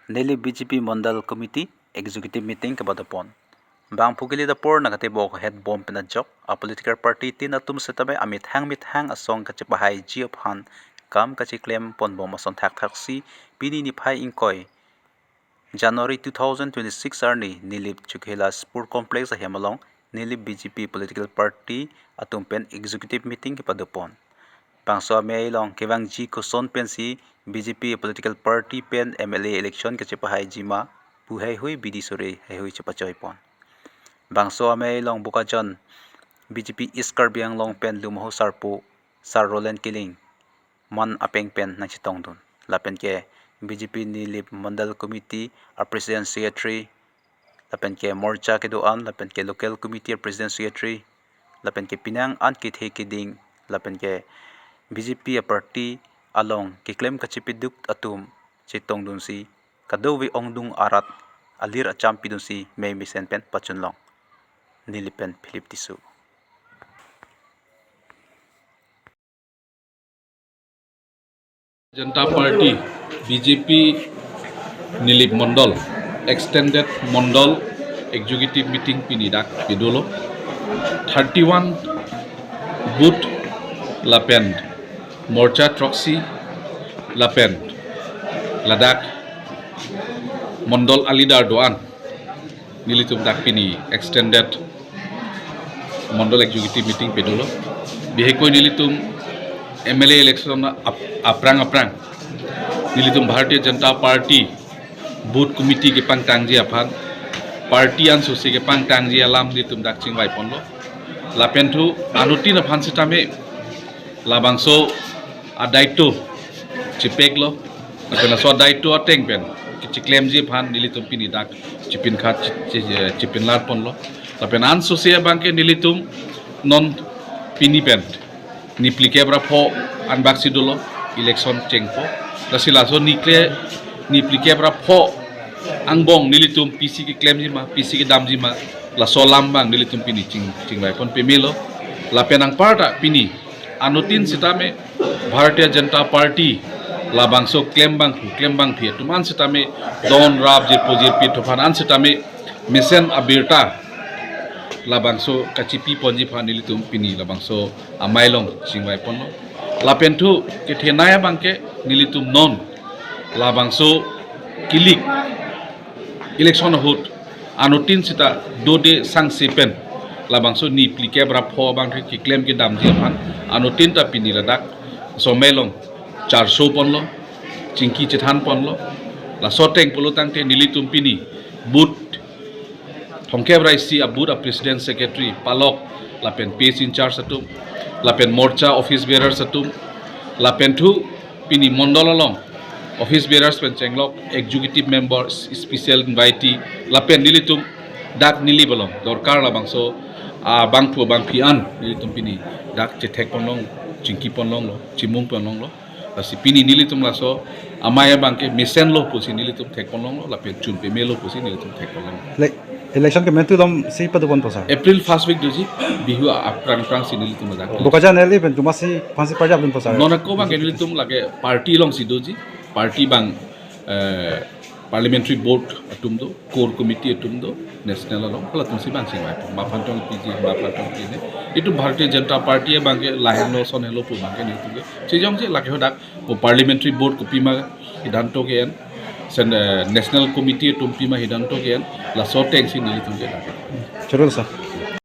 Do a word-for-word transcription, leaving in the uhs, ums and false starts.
Nilip B J P Mondal Committee Executive Meeting kepadopon. Bangphu kelidapor nangkatebok het bom pen ajok, a political party tin atum setame amethang methang asong kachepahaiji aphan kam kacheklem ponbom ason thakthaksi, pini niphai ingkoi January two thousand twenty-six arni Nilip Chokihola Sport Complex ahem along Nilip B J P political party atum pen executive meeting kepadopon. Bangso amei along kevangji koson pensi B J P political party pen M L A election kachepahaiji ma pu heihui bidi sore heihui chepachoipon. Bangso amei along Bokajan B J P East Karbi Anglong pen Lumho Sarpo Sir Roland Killing man apeng pen nangchetongdun. Lapen ke B J P Nilip Mondal Committee a President Secretary, lapen ke Morcha kedo-an, lapen ke Local Committee a President Secretary, lapen ke penang an kethe keding, lapen ke B J P a party along keklem kachepeduk atum chetongdunsi kadokave ongdung arat alir acham pidunsi mei mesen pen pachunlong. Nilip pen Philip Tisso. Janata Party, B J P, Nilip Mondal, Extended Mondal Executive Meeting pini dak pedolo. Thirty-one booth lapen Morcha throksi lapen ladak Mondal a leader do-an nelitum dak pini extended Mondal Executive Meeting pedolo. Bihekoi nelitum M L A election ap-, aphrang aphrang nelitum Bharatiya Janata Party Booth Committee kepangtangji aphan, party ansose kepangtangji alam nelitum dak chingvaiponlo. Lapen thu anuttin aphan sitame labangso adaito chepeklo. Lapen laso adaito ateng pen kecheklemji aphan nelitum pini dak chipinkhat chi-, chi-, chipinlarponlo. Lapen ansose abangke nelitum non pini pen niplikep ra pho anbak si dolo election chengpo. Lasi laso nikle niplikep ra pho angbong nelitum pisi keklemji ma, pisi kedamji ma, laso alam abang nelitum pini ching, chingvaipon pemelo. Lapen anparta pini anuttin sitame Bharatiya Janata Party labangso klembangphu, klembangphi atum an sitame don rap jirpo jirpi thuphan an sitame mesen abirta labangso kachipiponji aphan nelitum pini labangso amei along chingvaiponlo. Lapen thu kethenei abangke nelitum non labangso kilik election ahut anuttin sita dode sangse pen labangso niplikep ra pho abang keklem kedamji aphan anuttin ta pini ladak somei along charso ponlo, chingki chethan ponlo. Laso ateng pulo tangte nelitum pini booth thomkep ra isi a booth a President Secretary palok lapen page in charge atum lapen Morcha office bearers atum lapen thu pini Mondal along office bearers pen chenglok executive member, special invitee lapen nelitum dak Nilip along dorkar labangso abangphu abangphi an nelitum pini dak chethekponlong, chingkiponlonglo, chimungponlonglo. Lasi pini nelitum laso amei abangke mesenlo pusi nelitum thekponlonglo, lapen chun pemelo pusi nelitum thekponlonglo. Ele-, election kementu dom si padoponpo sir? April first week doji, Bihu aphrang aphrangsi nelitum ladak. Bokajan L A pen jumasi aphansi parjapdunpo sir? Non ako abangke nelitum lake party alongsi doji, party abang, eh, parliamentary board atum do, core committee atum do, national along, halatumsi abang chingvaipo. Maphan tong piji, maphan tong piji. Itum Bharatiya Janata Party abangke lahenlo sonhenlo pu abangke nelitum ke. Chejongsi lake hadak, o parliamentary board kopima hidhanto ke-en, sen, eh, national committee atum pima hidhanto ke-en, laso atengsi nelitum ke dak. Chorolo sir.